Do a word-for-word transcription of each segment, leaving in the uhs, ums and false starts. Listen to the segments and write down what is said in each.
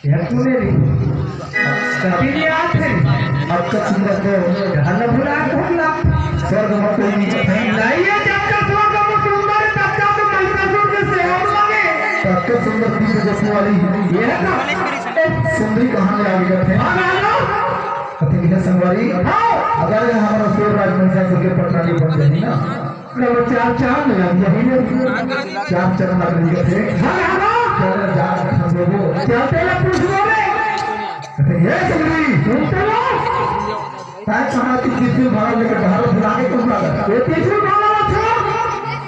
ये सुने रे, कति ले आथे? अब तो सुंदर तो घर ल भुला के भुला। स्वर्ग में कोई नहीं है। नहीं है, जब तक स्वर्ग में सुंदर है, तब तक तो महिषासुर के सेवा में लगे। तब तो सुंदर पीछे जैसे वाली ये है ना? सुंदरी कहाँ ले आ गई है? हाँ, हाँ, हाँ। कति बिना संगवारी? हाँ। अगर ये हमारा असुर राज महिषासुर के पटरानी बन जाए ना, अगर वो चार चांद लगा दिया, चार चांद लग गई है। हाँ, हाँ, हाँ। चलो, जा, हम लोगों। चलते हैं, पूछ लो रे। कहते, "ये सुंदरी, सुनते हो? तैं कहाँ की त्रिशूल भाला लेकर बाहर बुला के क्यों आ गया?" ये त्रिशूल भाला अच्छा।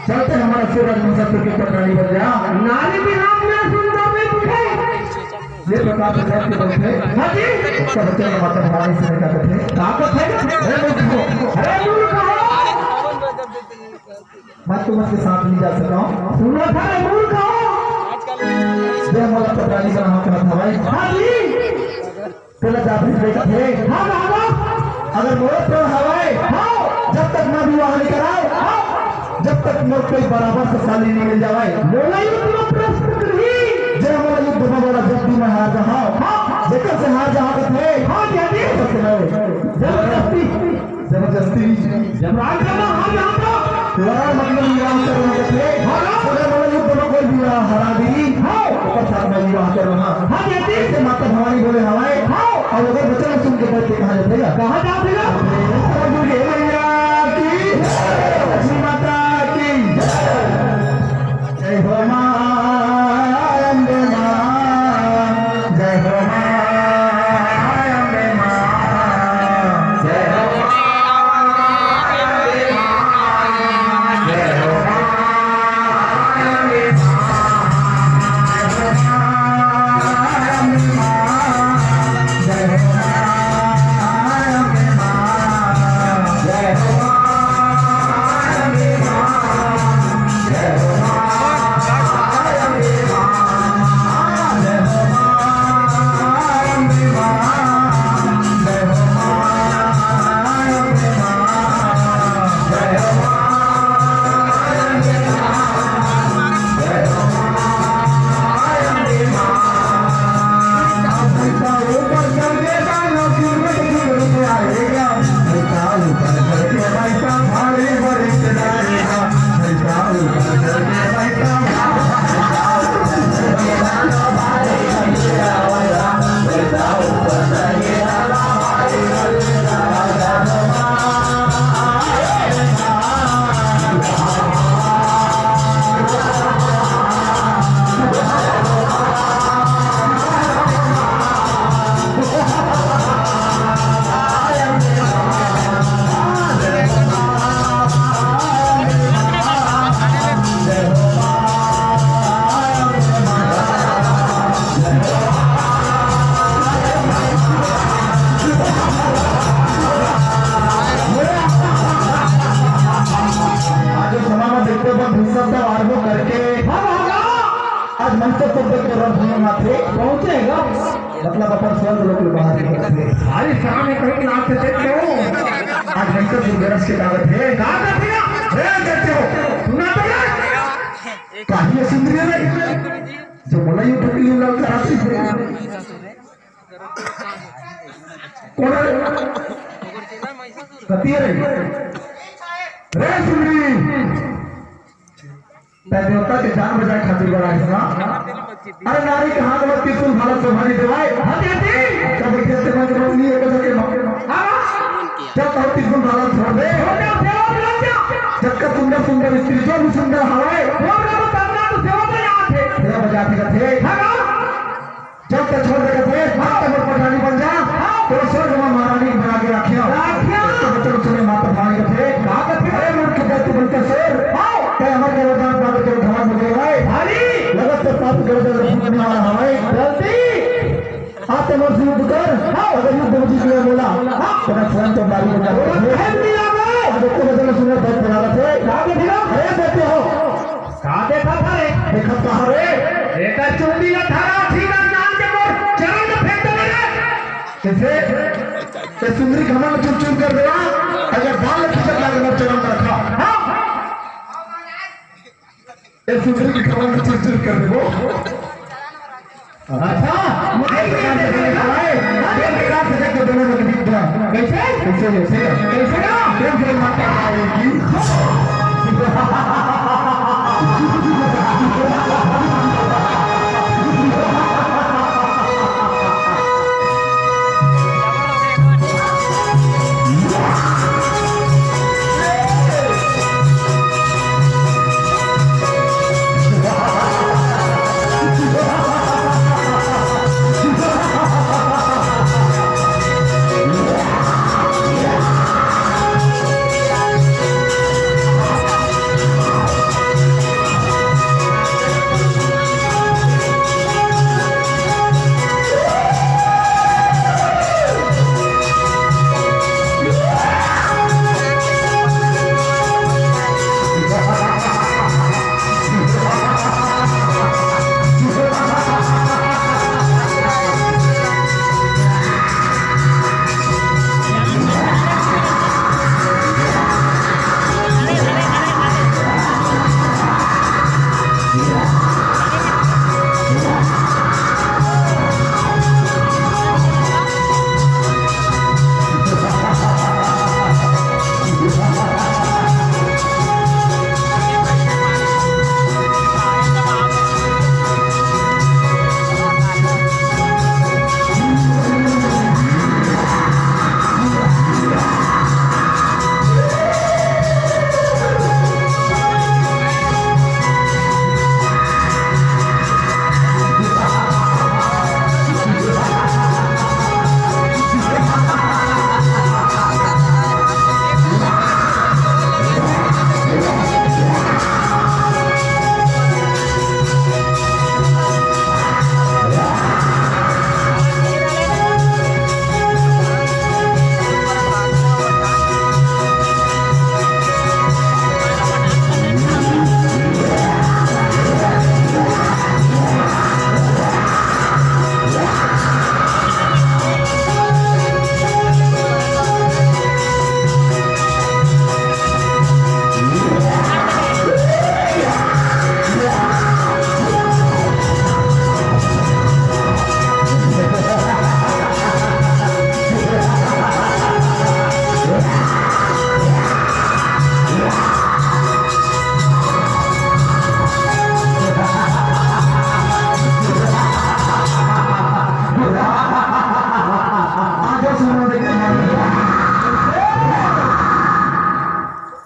चलते हमारा सूरज मंदिर के पटरानी बन जा। नारी भी नाम में सुंदर नहीं दिखे। ये प्रकार से करके बैठे। हाँ जी। उसका बच्चा का माता भवानी से निकल बैठे। कहाँ पर थे? अरे मूर्ख हो। अरे मूर्ख हो। मैं तुम उसके साथ नहीं जा सकता हूँ। सुनो था रे मूर्ख हो। ये हमारा पटरानी का नाम कहता भाई। हाँ जी। तेला जाफरी बेटा थे। हाँ, हाँ, हाँ। अगर मोर प्रण हवाए, हाँ। जब तक मैं विवाह नहीं कराओ, हाँ। जब तक मोर कोई बराबर से साली नहीं मिल जावाए। मोला युद्ध में प्रस्तुत नहीं। जय मोला युद्ध में बोला, जब भी मैं हार जाऊँ, हाँ। जेकर से हार जाऊँ, तो थे। हाँ, क्या दे? ओकर से मैं जबरदस्ती। जबरदस्ती। जब राज करना, हाँ, यहाँ पर। लड़ा मतलब विवाह करना, तो थे। हाँ, हाँ। अगर मोला युद्ध में कोई भी हरा दी, हाँ। ओकर साथ मैं विवाह करना। हाँ, जैसे? जैसे माता भवानी बोले हवाए। हाँ। अउ अगर बचन सुन के बैठ के कहाँ जाथे गा? कहाँ जाथे गा? दुर्गे मैया की, लक्ष्मी माता की, जय हो माँ अम्बे माँ, जय हो माँ अम्बे माँ, जय हो माँ अम्बे माँ, जय हो माँ अम्बे माँ। आज समाज में देखते हो, भीषण का आरंभ करके आज मंच पर देख के रणभूमि में थे पहुंचेगा, मतलब अपन स्वर्ग लोक में बाहर निकलते हैं। अरे शाम में कहीं नाच से देखते हो, आज मंच पर गरज के कागज है, कागज है, ए, देखते हो, सुना तो नहीं? काहे सुंदरी रे, जो बोला ये पकड़ी लाल कराची से। कोन रे? कती रे? रे सुंदरी। तैं देवता के जान बचाए खातिर बर आइस ना? अरे नारी के हाथ में त्रिशूल भाला शोभा नहीं देवाय। हाँ, देती। अच्छा, बैठे थे, मैं जब नहीं है, तो जाके मार। हाँ। क्या कहो, त्रिशूल भाला छोड़ दे। छोड़ दे, छोड़ दे, छोड़ दे। जबकि सुंदर सुंदर स्त्री जो भी सुंदर हवाए। छोड़ दे, वो तन्ना तो सेवा में आते। सेवा बजाते का थे। हाँ। जब तक छोड़ देते थे, माता को पटरानी बन जा। हाँ। तो स्वर्ग में महारानी बना के रखियो। रखियो। तो बच्चों सुने माता भवानी का थे। कहाँ का थे? अरे मूर्ख जाति बनते शेर। हाँ। ते अमर के वरदान पाके तेरे धमाल मुझे भाई। भाई। लगत से पाप कर दे, फूटने वाला हवाई। जल्दी। आते मर से युद्ध कर। हाँ। अगर युद्ध में जीत गया बोला। हाँ। तो मैं स्वयं तो मारी बन जाऊंगा। अरे तो बदल सुने बहुत बड़ा थे। कहाँ के थे? अरे देते हो। का देखत हरे? देखत का हरे? एकर चुंदी ला धरा, ठीक है, जान के मोर चरण में फेंक देबे रे। कैसे? ते सुंदरी घमंड चुर चुर कर देवा, अगर बाल खिंचत लागे मोर चरण में रखा। हाँ। ए सुंदरी की घमंड चुर चुर कर देबो। अच्छा, मैं प्रेम प्रकाश से देख के दोनों लोग बिक गया। कैसे? कैसे, कैसे? कैसे ना? प्रेम से माता रानी की।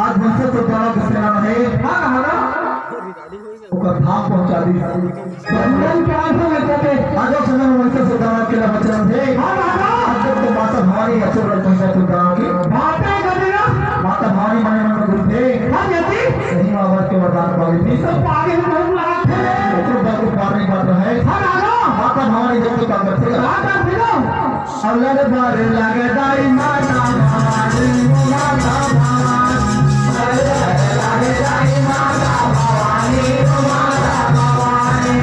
आज मनसे तो बड़ा गुस्से में है। हाँ, हाँ, ना। ओकर धाम पहुंचा दी। भगवान के आंसू में कहते, आज उस समय मनसे से दानव के लिए बचन थे। हाँ, हाँ, हाँ। आज जब तो माता भवानी असुर रथ में से दानव के। बातें कर देना। माता भवानी मने मन में गुरु थे। हाँ, यदि। सही बाबा के वरदान पावे थे। सब पागे में बहुत लगा थे। ओकरो बात को पार नहीं पाता है। हाँ, हाँ, हाँ। माता भवानी जब तो काम करते हैं। हाँ, हाँ, हाँ। अलग बार लगदाई माता भवानी, माता भवानी। अलग बार लगदाई माता भवानी, माता भवानी।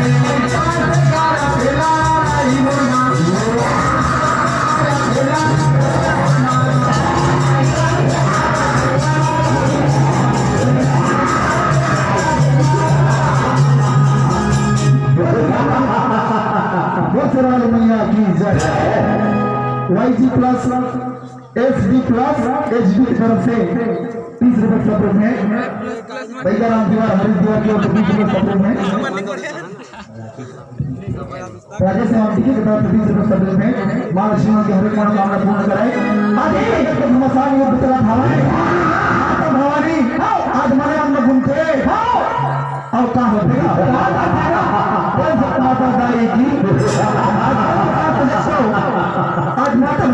बसराल मैया की जय। Y G plus, S D plus, H D की तरफ से तीस रुपए सत्रह में, बैगाराम दीवार, हरीश दीवार की ओर से बीस रुपए सत्रह में, राजेश एवं टीके की तरफ से बीस रुपए सत्रह में, माँ लक्ष्मी की हर एक मनोकामना पूर्ण कराए। आज एक घमासान ये पुतला था, माता भवानी, आज मने हम घूमते। अब का होथे? बस माता दाई की। आज माता,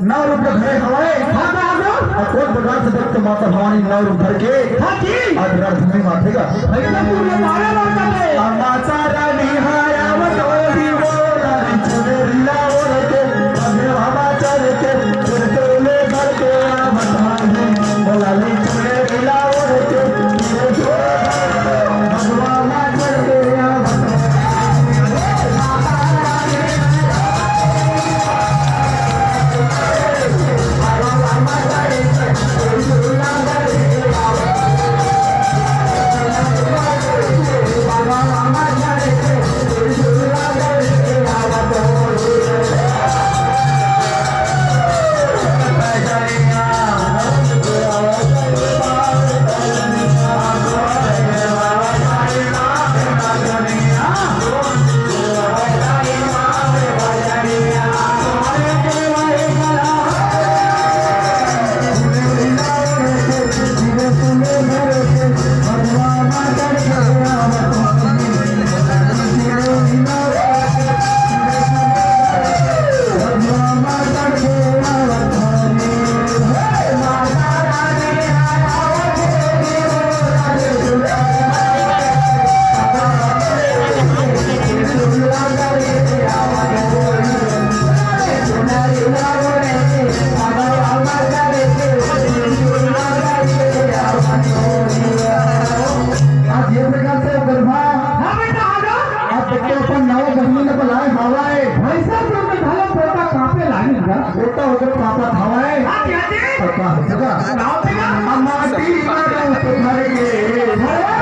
नौ रुपये धरे हवाए। हाँ, हाँ, हाँ। अब कोट बजार से देख तो माता भवानी नौ रुपये धर के। हाँ जी। आज रात में माथे का। भैया, तू ये मारे मारता है। अब माता रानी हाय आवत होली बोला। बेटा उधर पापा धावा है। हाँ जी, हाँ जी। पापा हंसेगा। धावा देगा। अम्मा ती मरू तो भर के।